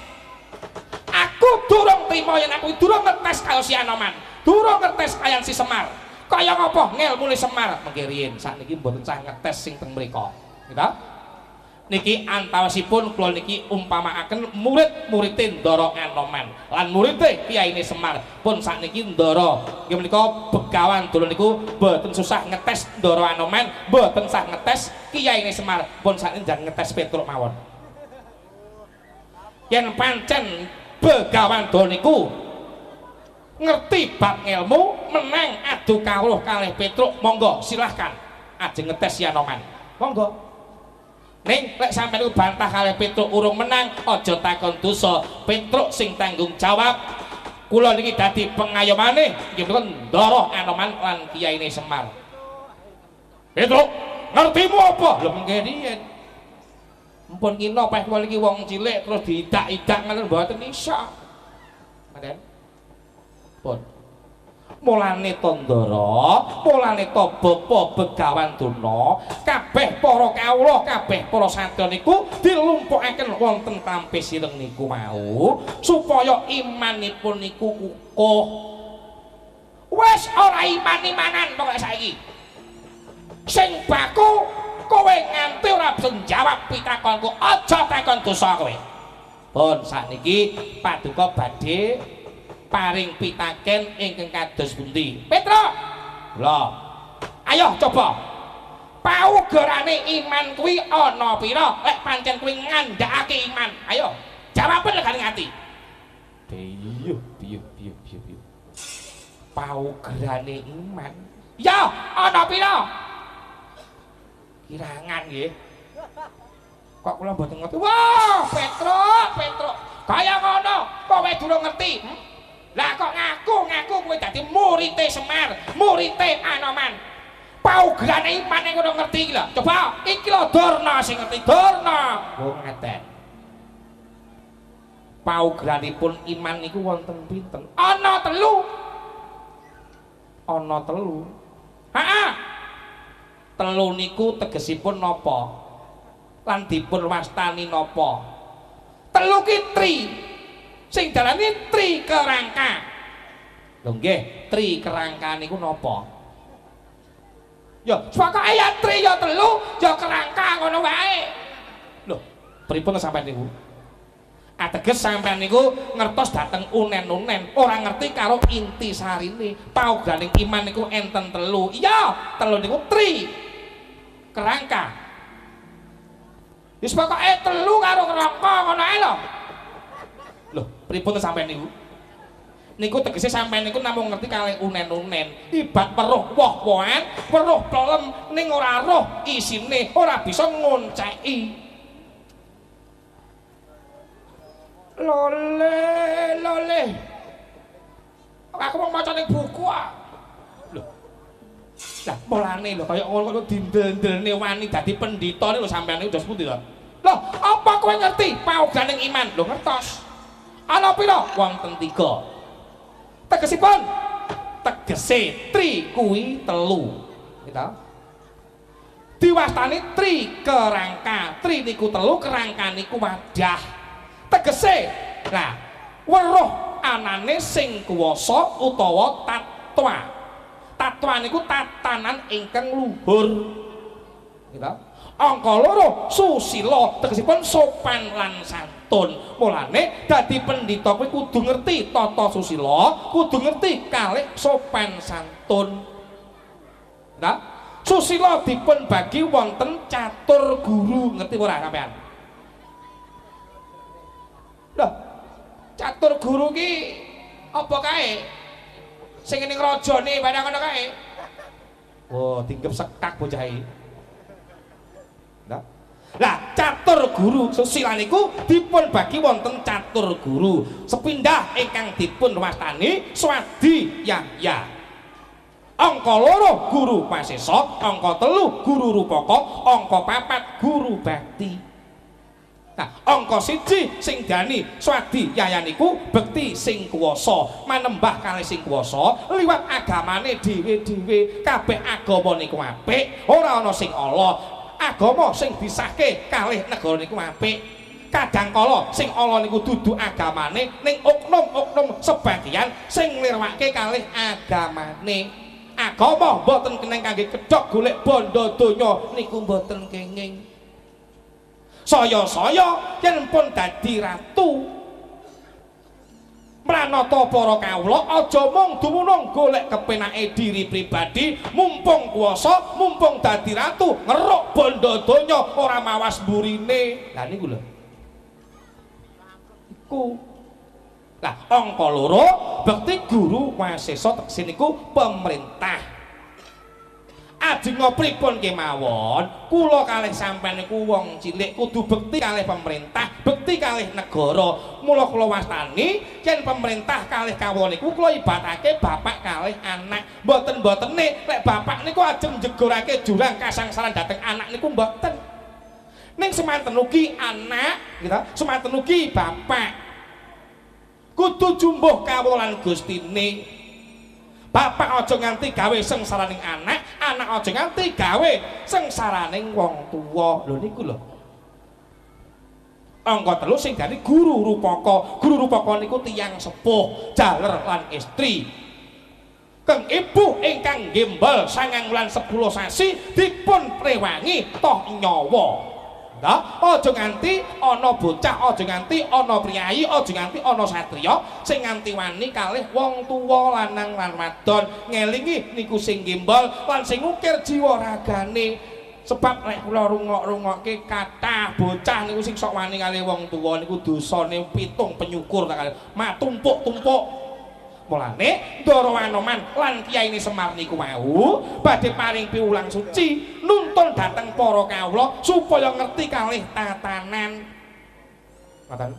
Speaker 2: Aku durung trima yen aku durung ngetes karo si Anoman, durung ngetes kaliyan si Semar. Kaya ngapa ngelmune Semar? Mengke riyin sakniki mboten sah ngetes sing teng mriku. Gitu? Niki antawisipun kula niki umpamaaken murid-muride Ndara Anoman lan muride Kiyaine Semar pun sakniki Ndara nggih menika Begawan Drona niku mboten susah ngetes Ndara Anoman, mboten sah ngetes Kiyaine Semar, pun sakniki njan ngetes Petruk mawon. Yen pancen Begawan Drona niku ngerti bab ngelmu menang adu kawruh kalih Petruk, monggo silahkan ajeng ngetes si Anoman, monggo. Ning lek sampeyan niku bantah kalih Petruk urung menang, aja takon dosa. Petruk sing tanggung jawab. Kula niki dadi pengayomane nggih menika Ndara Anoman lan Kiyaine Semar. Petruk, ngertimu apa? Lho mengke riyen. Mpun ngina peh kula niki wong cilik terus diidak-idak ngoten mboten iso. Ngoten. Pun. Mulane to Ndara, mulane to Bapa Begawan Drona, kabeh para kawula, kabeh para satriya niku dilumpukaken wonten Klampis Ireng niku mau supaya imanipun niku kukuh. Wis ora iman-imanan pokoke saiki. Sing baku kowe nganti ora bisa njawab pitakonku, aja takon dosa kowe. Pun sakniki paduka badhe paring pitaken ingkang kados pundi? Petruk. Lho. Ayo coba. Paugerane iman kuwi ana pira? Lek pancen kuwi ngandhakake iman. Ayo, jawaben legane ati. Piye piye piye piye. Paugerane iman. Ya, ana pira? Kirangan nggih. Kok kula mboten ngerti. Wah, Petruk, Petruk. Kaya ngono, kowe durung ngerti. Lah kok ngaku-ngaku kowe dadi murite Semar, murite Anoman. Paugerane imane ngono ngerti iki lho. Coba iki lho Durna sing ngerti, Durna. Oh ngaten. Paugeranipun iman niku wonten pinten? Ana telu. Ana telu. Heeh. Telu niku tegesipun napa? Lan dipun wastani napa? Telu ki tri. Sing darani tri kerangka. Lho nggih, tri kerangka niku napa? Ya, pokoke ya tri ya telu, ya kerangka ngono wae. Lho, pripun sampeyan niku? Ateges sampeyan niku ngertos dhateng unen-unen, ora ngerti karo inti sarine. Paugraning iman niku enten telu. Iya, telu niku tri. kerangka. Wis pokoke telu karo kerangka ngono ae lho. Lho, pripun to sampean niku? Niku tegese sampean niku namung ngerti kalih unen-unen. Ibat weruh woh-wohan, weruh pelem ning ora roh isine, ora bisa ngonceki. Lole, lole. Aku mau maca ning buku ah. Lho. Lah mulane lho kaya ngono kok dindel-ndelne wani dadi pendhita lho sampean niku dos pundi to? Lho, apa kowe ngerti pauganing iman? Lho ngertos. Ana pira? Wonten 3. Tegesipun tegese tri kuwi telu. Gitu. Diwastani tri kerangka. Tri niku telu, kerangka niku wadah. Tegese lah weruh anane sing kuwasa utawa tatwa. Tatwa niku tatanan ingkang luhur. Gitu. Angka loro susila, tegesipun sopan lan santun. Mulane dadi pendhita kuwi kudu ngerti tata susila, kudu ngerti kalih sopan santun. Nah, susila dipun bagi wonten catur guru, ngerti ora sampean? Loh, catur guru ki apa kae? Sing ning rajane barang ngono kae. Wah, dinggep sekak bocah iki. Lah, catur guru susila niku dipun bagi wonten catur guru. Sepindah ingkang dipun wastani Swadi Yahya. Angka loro guru pasesa, angka telu guru rupaka, angka papat guru bakti. Nah, angka 1 sing dani Swadi Yahya niku bekti sing kuwasa, manembah kalih sing kuwasa liwat agamane dhewe-dhewe. Kabeh agama niku apik, ora ana sing ala. Agama sing disahke kalih negara niku apik. Kadang kala sing ala niku dudu agamane, ning oknum-oknum sebagian sing nglirwake kalih agamane. Agama mboten keneng kangge kedhok golek bondo donya niku mboten kenging. Saya-saya yen pun dadi ratu mranata para kawula aja mung dumunung golek kepenake diri pribadi, mumpung kuwasa, mumpung dadi ratu ngeruk bondo donya ora mawas mburine. Lah niku lho. Iku. Lah angka loro bekti guru wasesa tegese niku pemerintah. Ajeng pripun kemawon, kula kalih sampean niku wong cilik kudu bekti kalih pemerintah, bekti kalih negara. Mula kula wastani yen pemerintah kalih kawula niku kula ibaratake bapak kalih anak. Mboten-mbotene lek bapak niku ajeng njegorake jurang kasangsaran dhateng anak niku mboten. Ning semanten ugi anak, gitu, semanten ugi bapak. Kudu jumbuh kawula lan Gustine. Bapak aja nganti gawe sengsaraning anak, anak aja nganti gawe sengsaraning wong tuwa. Lho niku lho. Angka telu sing dadi guru rupaka. Guru rupaka niku tiyang sepuh, jaler lan estri. Keng ibu ingkang gembel 9 wulan 10 sasi dipun prewangi toh nyawa. Nah, aja nganti ana bocah, aja nganti ana priyayi, aja nganti ana satriya sing nganti wani kalih wong tuwa lanang lan wadon. Ngelingi niku sing gembel lan sing ngukir jiwa ragane. Sebab nek kula rungok-rungokke kathah bocah niku sing sok wani kalih wong tuwa niku dosane 7 penyukur tak kalih matumpuk-tumpuk. Mulane Ndara Anoman lan Kiyaine Semar niku wau badhe paring piwulang suci nuntun dhateng para kawula supaya ngerti kalih tatanan. Ngoten.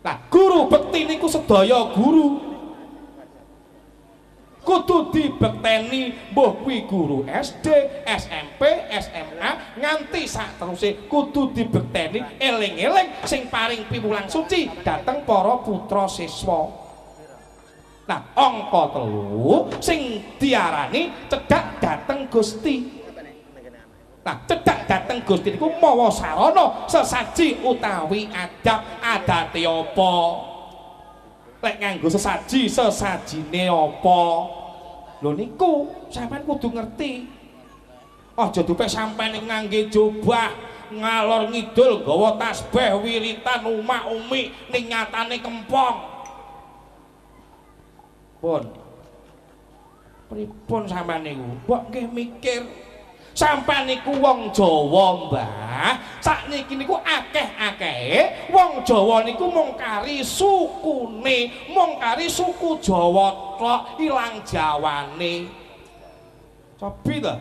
Speaker 2: Lah guru bekti niku sedaya guru. Kudu dibekteni, mbuh kuwi guru SD, SMP, SMA nganti sak teruse kudu dibekteni, eling-eling sing paring piwulang suci dhateng para putra siswa. Nah, angka telu sing diarani cedhak dhateng Gusti. Nah, cedhak dhateng Gusti niku mawa sarana sesaji utawi adab. Adate apa? Lek nganggo sesaji, sesajine apa? Lho niku sampean kudu ngerti. Aja dupek sampean ngangge jubah ngalor ngidul nggawa tasbih wiritan umak-umik ning nyatane kempong. Pun. Pripun sampean niku? Mbok nggih mikir. Sampeyan niku wong Jawa, Mbah. Sakniki niku akeh-akehe wong Jawa niku mung kari sukune, mung kari suku Jawa tok, ilang Jawane. Cobi ta.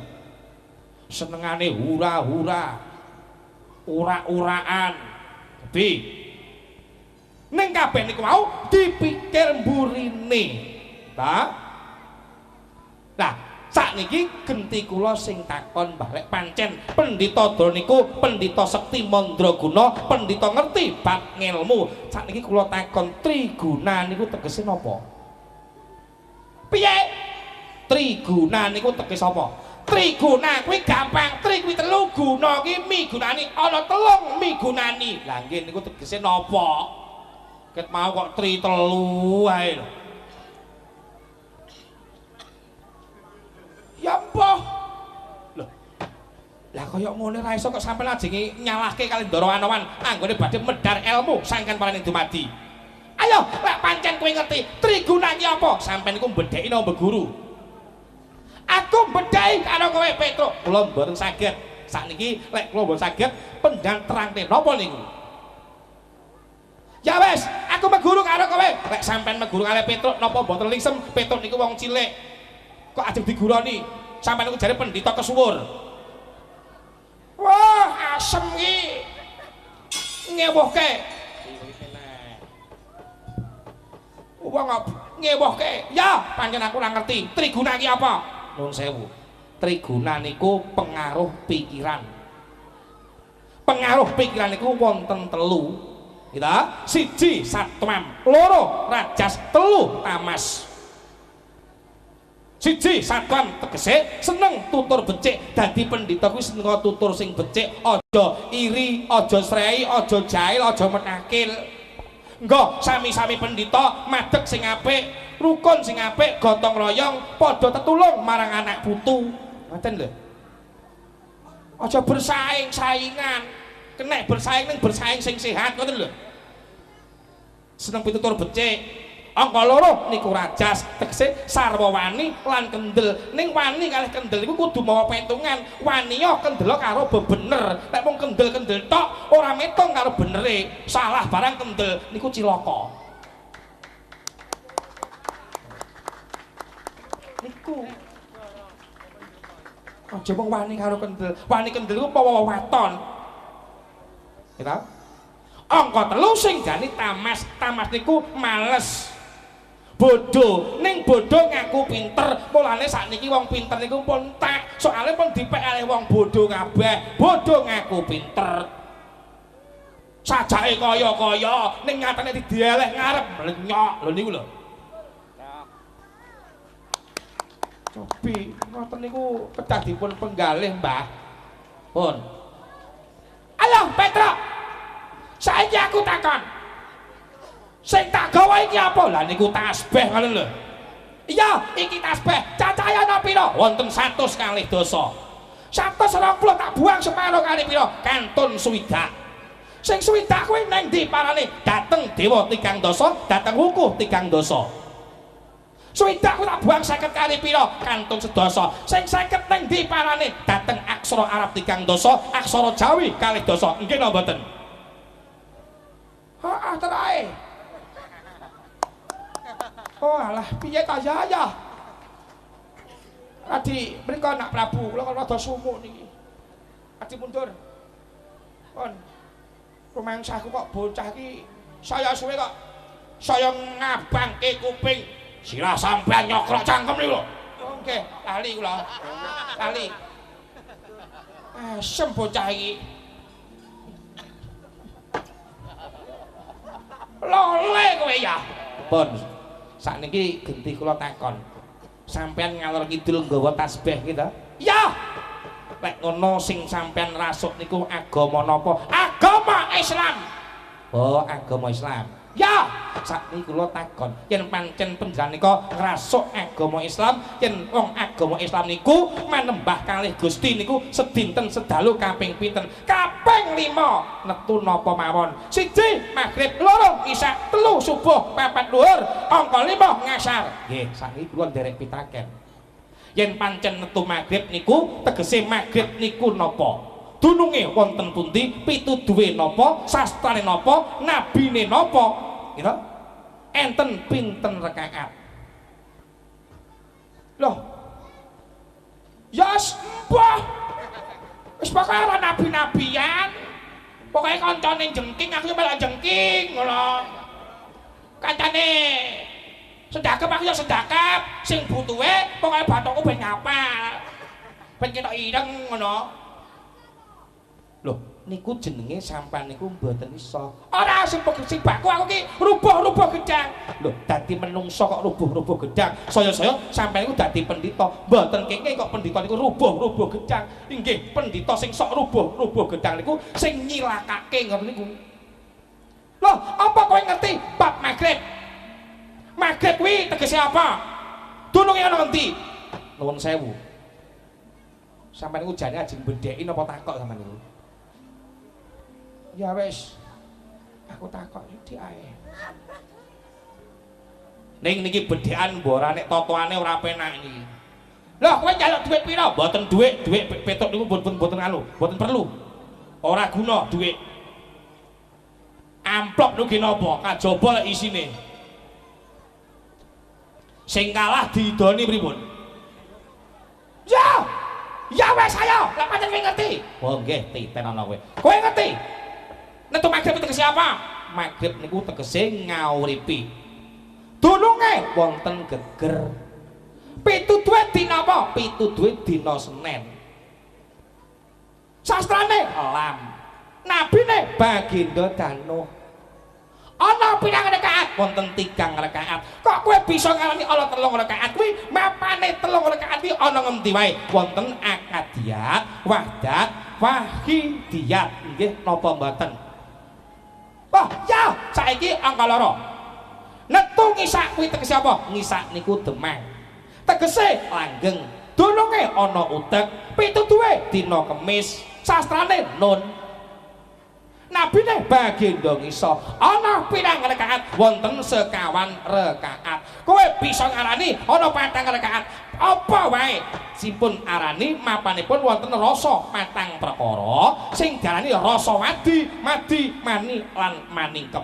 Speaker 2: Senengane hura-hura, ura-uraan. Cobi. Ning kabeh niku mau dipikir mburine. Ta? Lah, sakniki genti kula sing takon, Mbah, lek pancen pendhita Drona niku pendhita sekti mandraguna, pendhita ngerti bab ngelmu. Sakniki kula takon, triguna niku tegese napa? Piye? Triguna niku tegese apa? Triguna kuwi gampang, tri kuwi telu, guna ki migunani, ana telung migunani. Lah nggih niku tegese napa? Ket mau kok tri telu ae lho. Ya mbah. Lho. Lah kaya ngene ra iso kok sampeyan ajenge nyalahke kali Ndara Anoman anggone badhe medhar ilmu sangkan parane dumadi. Ayo, lek pancen kowe ngerti triguna ki apa, sampeyan niku mbedheki napa guru? Aku mbedheki karo kowe Petruk. Kula mboten saged. Sakniki lek kula mboten saged pendhang terangne napa niku? Ya wis, aku meguru karo kowe. Lek sampeyan meguru karo Petruk napa mboten lingsem? Petruk niku wong cilik. Kok ajeng diguroni? Sampeyan niku jare pendhita kesuwur. Wah, asem iki. Ngewuhke. Wong ngewuhke. Ya, pancen aku ora ngerti. Triguna iki apa? Nuwun sewu. Triguna niku pengaruh pikiran. Pengaruh pikiran niku wonten telu. Kita siji satwam, loro rajas, telu tamas. Siji satwam tegese seneng tutur becik. Dadi pendhita kuwi seneng tutur sing becik, aja iri, aja srei, aja jahil, aja menakil. Nggo sami-sami pendhita madeg sing apik, rukun sing apik, gotong royong, padha tetulung marang anak putu. Ngoten lho. Aja bersaing-saingan. Kenek bersaing ning bersaing sing sehat ngoten lho. Seneng pitutur becik. Angka loro niku rajas tegese sarwa wani lan kendel. Ning wani kalih kendel niku kudu mawa petungan. Waniya kendela karo bebener. Nek mung kendel-kendel tok ora metung karo benere. Salah barang kendel niku cilaka. Niku aja mung wani karo kendel. Wani kendel iku mawa waton. Gitu. Angka telu sing jane tamas. Tamas niku males, bodoh. Ning bodoh ngaku pinter. Mulane sakniki wong pinter niku pun tak, soalnya pun dipek kalih wong bodoh kabeh. Bodoh ngaku pinter, sajake kaya-kaya ning nyatane dideleh ngarep mlenyok. Lho niku lho. Cobi ngoten niku kedah dipun penggalih, Mbah. Pun. Ayo Petruk, saiki aku takon. Sing tak gawa iki apa? Lah niku tasbih ngono lho. Iya, iki tasbih. Cacahe ana pira? Wonten 102 dasa. 120 tak buang separo kali pira? Kantun swidak. Sing swidak kuwi nang ndi parane? Dateng dewa 3 dasa, dateng wukuh 3 dasa. Swidak kuwi tak buang 50 kali pira? Kantun sedasa. Sing 50 nang ndi parane? Dateng aksara Arab 3 dasa, aksara Jawi 2 dasa. Nggih napa mboten? Heeh, terae. Oh alah, piye ta ya ya? Adi mriko anak Prabu, kula kok rada sumuk niki. Adi mundur. Pon. Rumangsaku kok bocah iki saya suwe kok saya ngabangke kuping. Sirah sampean nyokrok cangkem niku lho. Nggih, lali kula. Lali. Asem bocah iki. Lole kowe ya. Pun. Sakniki genti kula takon. Sampean ngalor kidul nggawa tasbih ki ta? Ya. Lek ngono sing sampean rasuk niku agama napa? Agama Islam. Oh, agama Islam. Ya, sakniki kula takon, yen pancen panjenengan nika ngrasuk agama Islam, yen wong agama Islam niku manembah kalih Gusti niku sedinten sedalu kaping pinten? Kaping 5. Netu napa mawon? 1 maghrib, 2 isya, 3 subuh, 4 luhur, angka 5 ngasar. Nggih, sakniki kula nderek pitaken. Yen pancen netu magrib niku tegese magrib niku napa? Dununge wonten pundi? Pituduhe napa? Sastrane napa? Nabine napa? Gitu. Enten pinten rakaat? Loh. Ya mbah. Wis pokoke ora nabi-nabian. Pokoke kancane jengking aku melok jengking ngono. Kancane sedakep aku ya sedakep, sing butuhe pokoke bathukku ben ngapal. Ben ketok ireng ngono. Loh, niku jenenge sampean niku mboten iso. Ora sing bakku aku ki rubuh-rubuh gedang. Loh, dadi menungso kok rubuh-rubuh gedang. Saya-saya sampean niku dadi pendhita. Mboten kenging kok pendhita niku rubuh-rubuh gedang. Inggih, pendhita sing sok rubuh-rubuh gedang niku sing nyilakake ngoten niku. Loh, apa kowe ngerti bab magrib? Magrib kuwi tegese apa? Dununge ana ngendi? Nuwun sewu. Sampeyan niku jane ajeng bedheki napa takok sampean niku? Ya wis. Aku takok sithik ae. Ning niki bedhekan mbok ora nek totoane ora penak niki. Loh, kowe njaluk dhuwit pira? Mboten dhuwit, dhuwit petuk niku mboten anu, mboten perlu. Ora guna dhuwit. Amplop niku napa? Kajaba lek isine. Sing kalah diidoni pripun? Ya! Ya wis ayo, lek pancen kowe ngerti. Oh nggih, titen ana kowe. Kowe ngerti? Netu magrib tegese apa? Magrib niku tegese ngauripi. Dununge wonten geger. Pituduhe dina apa? Pituduhe dina Senin. Sastrane lam. Nabine Baginda Danuh. Ana pirang rakaat? Wonten 3 rakaat. Kok kowe bisa ngarani ana 3 rakaat kuwi? Mapane 3 rakaat kuwi ana ngendi wae? Wonten akadiyat, wahdat, wahidiyat. Nggih napa mboten? Oh, ya, saiki angka 2. Netu ngisak kuwi tegese apa? Ngisak niku demang. Tegese langgeng. Dununge ana utek, pituduhe dina Kemis, sastrane nun. Nabine Baginda Ngisa. Ana pirang rakaat? Wonten 24 rakaat. Kowe bisa ngarani ana 4 rakaat. Apa wae simpun arani mapanipun wonten rasa patang perkara sing diarani rasa wadi, madi, mani lan maningkem.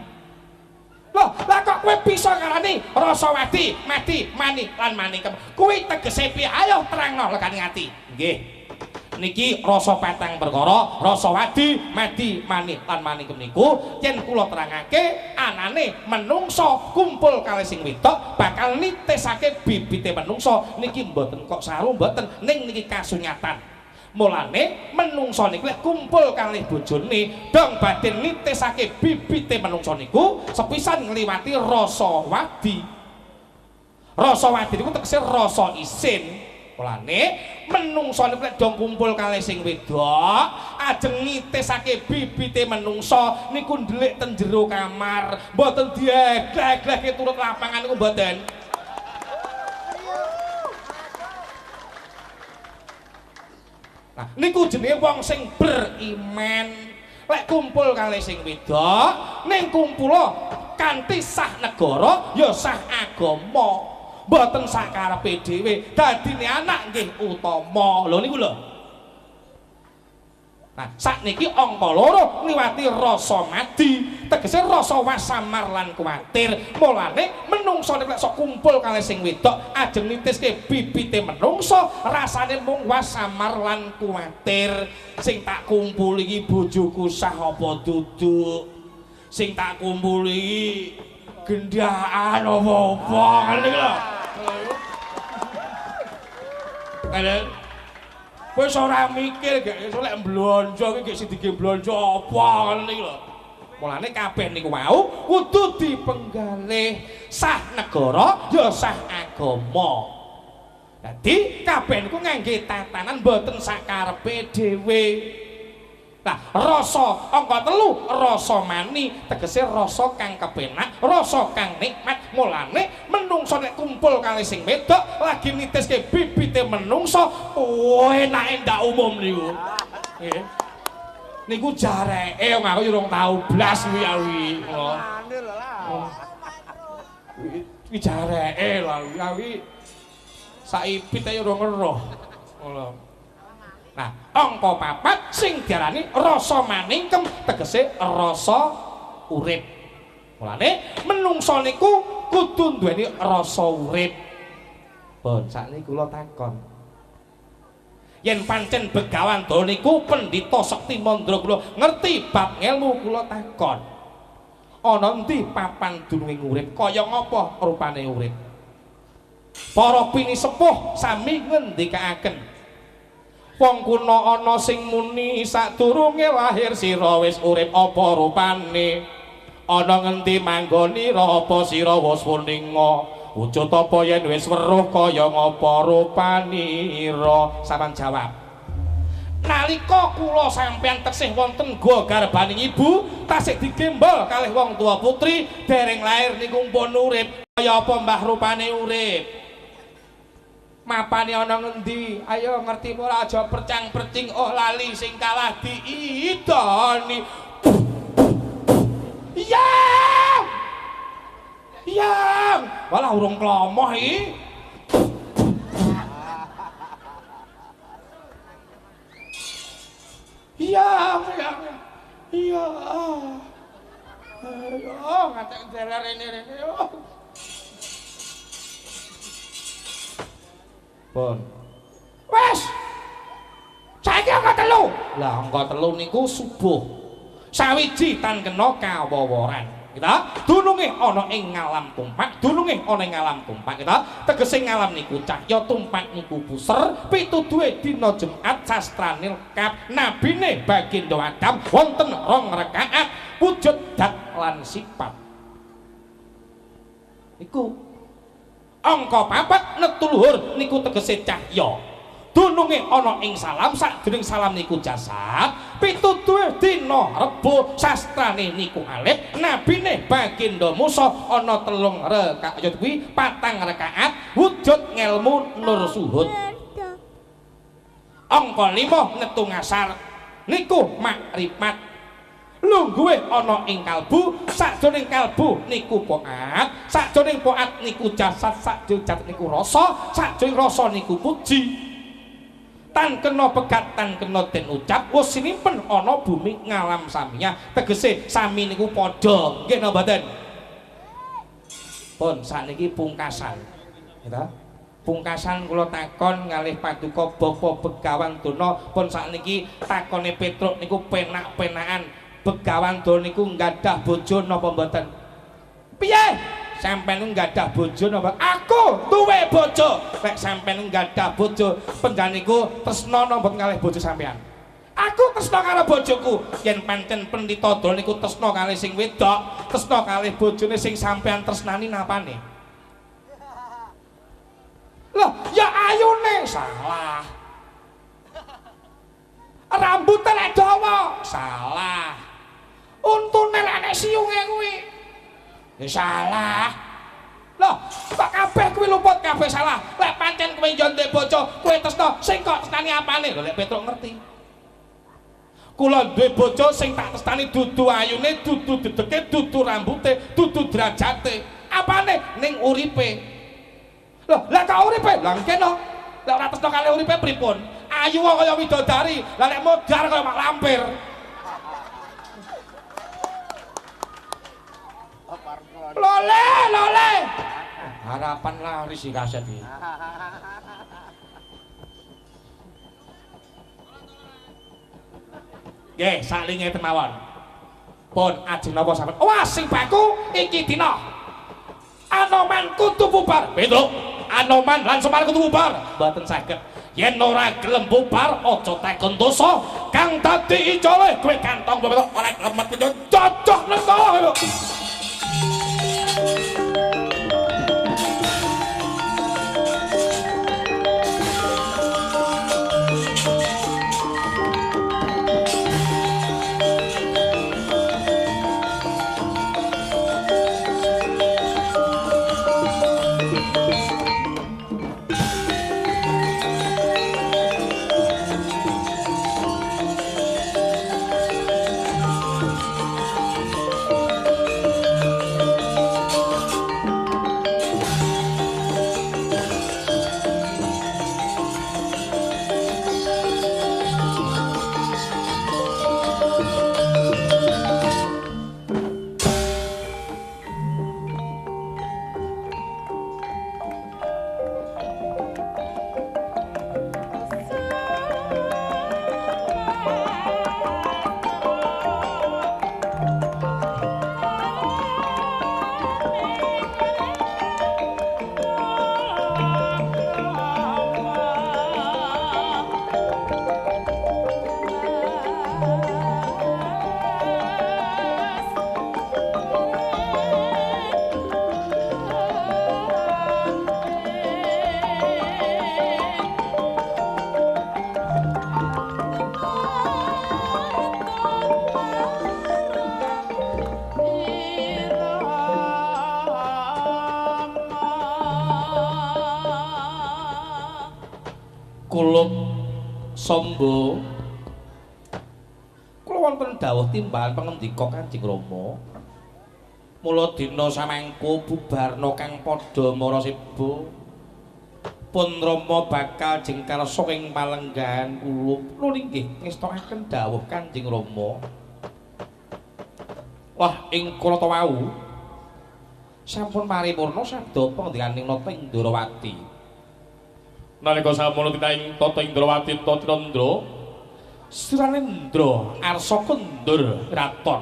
Speaker 2: Loh, lah kok kowe bisa ngarani rasa wadi, madi, mani lan maningkem? Kuwi tegese piye? Ayo terangno lekane ati. Nggih. Niki rasa patang perkara, rasa wadi, madi, mani lan maningkem niku yen kula terangake anane menungso kumpul kalih sing wedok bakal nitesake bibite menungso niki mboten kok saru mboten, ning niki kasunyatan. Mulane menungso niku lek kumpul kalih bojone dong badhe nitesake bibite menungso niku sepisan ngliwati rasa wadi. Rasa wadi niku tegese rasa isin. Mulane menungso niku lek dong kumpul kalih sing wedok ajeng nitesake bibite menungso niku ndelik ten jero kamar, mboten diegleh-eglehke turut lapangan niku mboten. Nah, niku jenenge wong sing beriman. Lek kumpul kalih sing wedok ning kumpula kanthi sah negara ya sah agama. Mboten sakarepe dhewe, dadine anak nggih utama. Lho niku lho. Nah, sakniki angka 2 ngliwati rasa madi, tegese rasa wasamar lan kuwatir. Mulane menungso nek sok kumpul kalih sing wedok ajeng nitiske bibite menungso, rasane mung wasamar lan kuwatir. Sing tak kumpul iki bojoku sah apa duduk? Sing tak kumpul iki gendaan apa-apa ngene iki lho. Kalian wis ora mikir gek iso lek mblonjo iki gek sing dige mblonjo apa ngene iki lho. Mulane kabeh niku wau kudu dipenggalih, sah negara ya sah agama. Dadi kabeh niku ngangge tatanan mboten sakarepe dhewe. Nah, rasa angka 3, rasa mani, tegese rasa kang kepenak, rasa kang nikmat. Mulane menungso nek kumpul kalih sing wedok lagi nitiske bibite menungso, oh enake ndak umum niku. Nggih. Niku jareke wong aku urung tau blas kuwi kuwi. Kuwi jareke lho kuwi. Saipit ae ora ngeroh. Ngono. Nah, angka 4 sing diarani rasa maningkem tegese rasa urip. Mulane menungsa niku kudu duweni rasa urip. Pun sakniki kula takon. Yen pancen Begawan Dana niku pendhita sekti mandraguna ngerti bab ngelmu kula takon. Ana endi papan dununge urip? Kaya ngapa rupane urip? Para pinisepuh sami ngendikaaken. Wong kuna ana sing muni sadurunge lahir sira wis urip apa rupane? Ana ngendi manggonira apa sira wis wuninga? Wujud apa yen wis weruh kaya ngapa rupanira? Sampeyan jawab. Nalika kula sampeyan tesih wonten gua garbaning ibu, tasih digembol kalih wong tua putri, dereng lair niku pun urip. Kaya apa mbah rupane urip? Mapane ana ngendi? Ayo ngerti ora aja percang-percing oh lali sing kalah diidoni. Yang! Yang! Walah urung klomoh iki. Yang, yang. Iya. Ayo ngatek jeler rene-rene. Pun. Wes. Saiki angka 3. Lah angka 3 niku subuh. Sawiji tan kena kawoworan. Kita dununge ana ing ngalam tumpak, dununge ana ing ngalam tumpak kita. Tegese ngalam niku cahya, tumpak niku puser, pituduhe dina Jumat sastrane lengkap, nabine Bagindo Adam wonten 2 rakaat wujud dat lan sifat. Iku angka 4 netu luhur niku tegese cahya. Dununge ana ing salam, sajroning salam niku jasad, pituduhe dina Rebo sastrane niku alif, nabine Bagindo Musa ana 3 rakaat ya kuwi 4 rakaat wujud ngelmu nur suhud. Angka 5 netu ngasar niku makrifat. Lungguhe ana ing kalbu, sajroning kalbu niku poat, sajroning poat niku jasad, sajroning jasad niku rasa, sajroning rasa niku puji. Tan kena pegat, tan kena den ucap, wis sinimpen ana bumi ngalam samia, tegese sami niku padha, nggih napa mboten? Pun sakniki pungkasan. Nggih. Pungkasan kula takon ngalih paduka Bapak Begawan Dana, pun sakniki takone Petruk niku penak-penakan. Begawan Dana niku nggadah bojo napa mboten? Piye? Sampeyan nggadah bojo napa? Aku duwe bojo. Nek sampeyan nggadah bojo, panjenengan niku tresna napa kalih bojo sampeyan? Aku tresna karo bojoku. Yen pancen pendhita Dana niku tresna kalih sing wedok, tresna kalih bojone sing sampeyan tresnani napane? Loh, ya ayune salah. Rambute lek dawa salah. Untune lek nek siunge kuwi ya salah. Loh, kok kabeh kuwi luput kabeh salah. Lek pancen kowe yo ndek bojo, kowe tresna sing kok tresnani apane? Lho lek Petruk ngerti. Kula duwe bojo sing tak tresnani dudu ayune, dudu dedeke, dudu rambute, dudu derajate. Apane? Ning uripe. Loh, lah kok uripe? Lah kene. Lek ora tresna kali uripe pripun? Ayu kaya widodari, lah lek modar kaya mak lampir. Lole, lole. Harapan laris iki kaset iki. Nggih, salinge mawon. Pun ajeng napa sampeyan? Wah, sing baku iki dina. Anoman kudu bubar. Petruk, Anoman lan Semar kudu bubar. Mboten saged. Yen ora gelem bubar aja takon dosa. Kang dadi ijole kowe kantong Petruk ora lemet cocok nang kono. Kulup Samba. Kula wonten dawuh timbalan pangendika Kanjeng Rama. Mula dina samangko bubarna kang padha maraseba. Pun Rama bakal jengkar saking palenggahan kulup. Nun inggih ngestokaken dawuh Kanjeng Rama. Wah, ing kala wau sampun paripurna sabda pangendikaning Nata Indrawati.
Speaker 1: Nalika samono titahing Tata Indrawati Tatrandra,
Speaker 2: Sranendra arsa kondur raton.